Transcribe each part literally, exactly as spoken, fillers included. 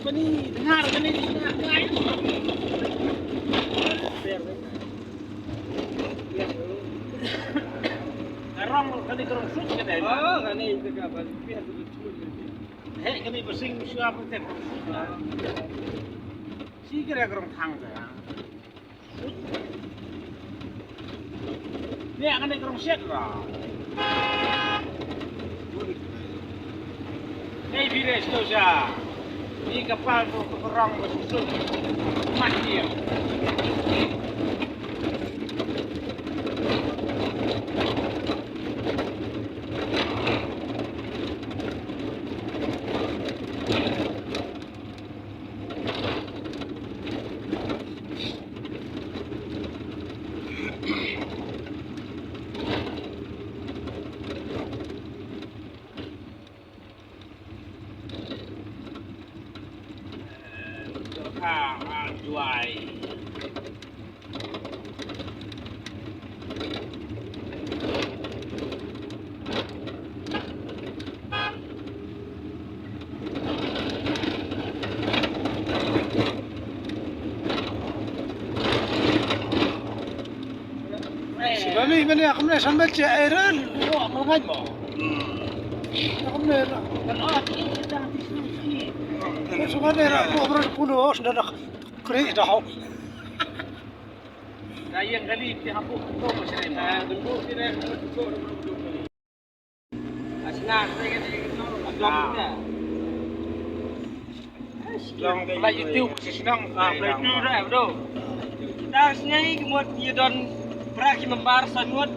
Kani dengar kani dengar. Karong kani karong sut kani. Oh, kani itu kapan? He kani basing sua pun ten. Si kira karong thang ka. Nia kane krong shet ra. Nei village to sha. Ni kapal to ka krong ba susut. Mat dia. Si bami bani akamne san bache airan. Yo, amal ngai mo. Akamne. Kan ah, ini sedang diskusi. Kan semua ni rak ko beras puluh sudah dah kri dah. Dah yang kali dia hapus tu macam ni. Ah, tunggu dia dah hapus tu. Shnong, shnong, shnong. Shnong, pla YouTube, shnong. Ah, pla YouTube dah, bro. Kita sngewthuh ki mut ïa don pra ki member san ngut.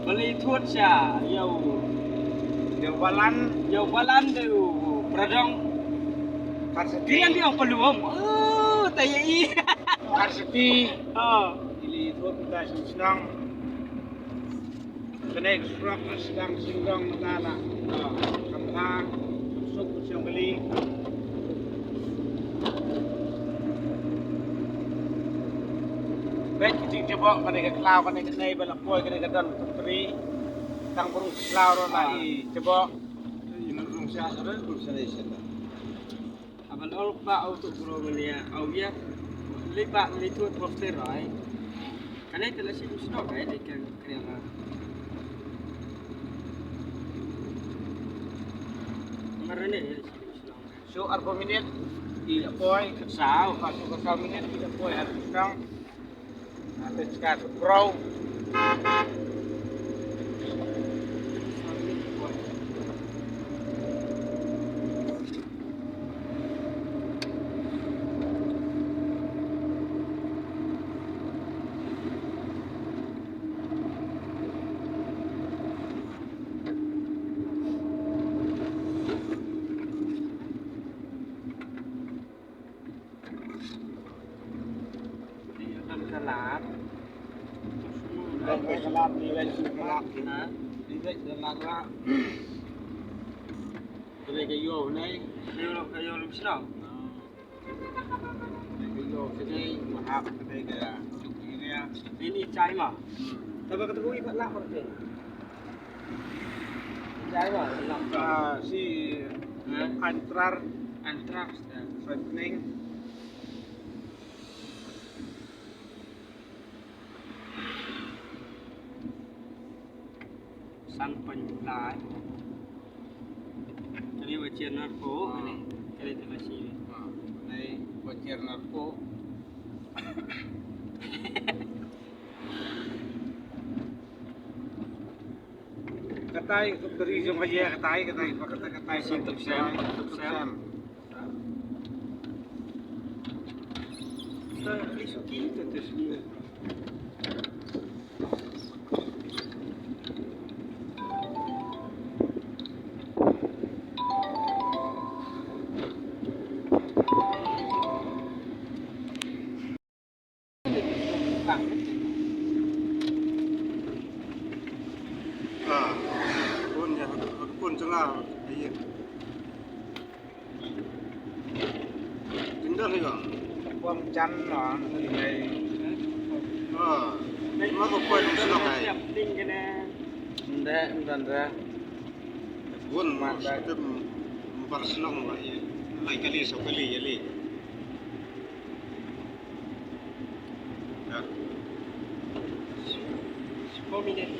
Pla YouTube sha, ïa u. Ïa u Balan. Ïa u Balan de u Pradong. Karseti. Kalian dia perlu om. Oh, tai i. Karseti. Ah. Ili YouTube kita shnong. Kane ka surok ka sdang sdang mynta la. Ka mla suk suk ka sdang bali. Bad ki jingjaboh kane ka khlaw kane ka nei ba la poi kane ka don ka pri. Tang brung khlaw ruh la i jaboh. Ina rung sha ka rung sha nei sha. Aban ol ba au tu bro mania au ya. Li ba li tu poster ai. Kane te la si stok ai de kan kriang. Marane ya si stok. So arba minit di apoi. Sao. Pas so ka minit di apoi harus tang. Ate chkat bro. Di don kalat. Don kalat, di wei kalat. Ha? Di wei kalat lah. Kene ka yo nei. Yo ka yo lim shnong. Kene ka yo kene mahap kene ka chuk area. Ini chai ma. Tapi kata gue ibat lah berarti. Chai ma. Ah, si Antrar. Antrar. Frightening. San point lai. Kali wa chiar nar ko, kali, kali tala si. Nai wa chiar nar ko. Katai ka bri jong ka ye katai, katai pa katai, katai. Sim tuk sem, tuk sem. Ta isuki ta tus ni. Tinggal ni bang. Kuang jan lah. Ah, ma ko poi dong shnong ai. Nde, nde, nde. Gun ma sitem bar shnong lah ye. Mai kali so kali ya li. Ya. Four minutes.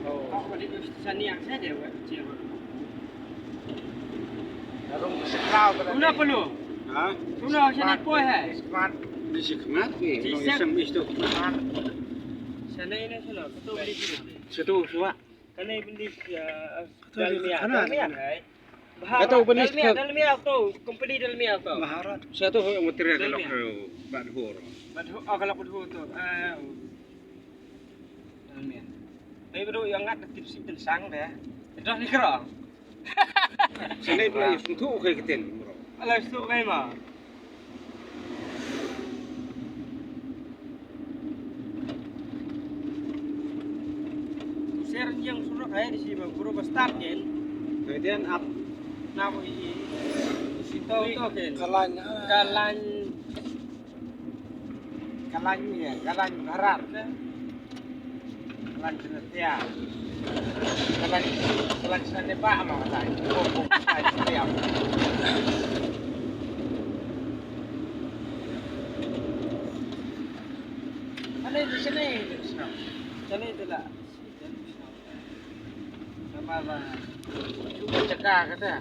Oh. Kau kau di sani yang saya dia buat kecil. Una perlu. Ha? Una sini poi hai. Ni si khmat ni. Ni sem isto khmat. Sana ini sana. Betul beli sini. Satu suak. Kane beli, eh, Dalmia, Dalmia, hai. Kata beli Dalmia, Dalmia tu, company Dalmia tu. Maharat. Satu material kalau Dalmia. Bad hur. Bad hur, oh, kalau bad hur tu. Ah. Dalmia. Tapi baru yang ngat tip si tensang deh. Dah ni kerang. Sini pula yang sentuh ke ketin, bro. Alah, sentuh kai ma. Ser yang suruh kai di sini, bro, bas start kan. Kemudian up. Nah, i si tau tu kan. Kalan. Kalan. Kalan ni, kalan harar. Kalan kena tiang. Kalan, kalan sana ni ba ma kalan. Oh, oh, kalan tiang. Mana di sini? Sini tu lah. Sama ba. Cuba cakap kata.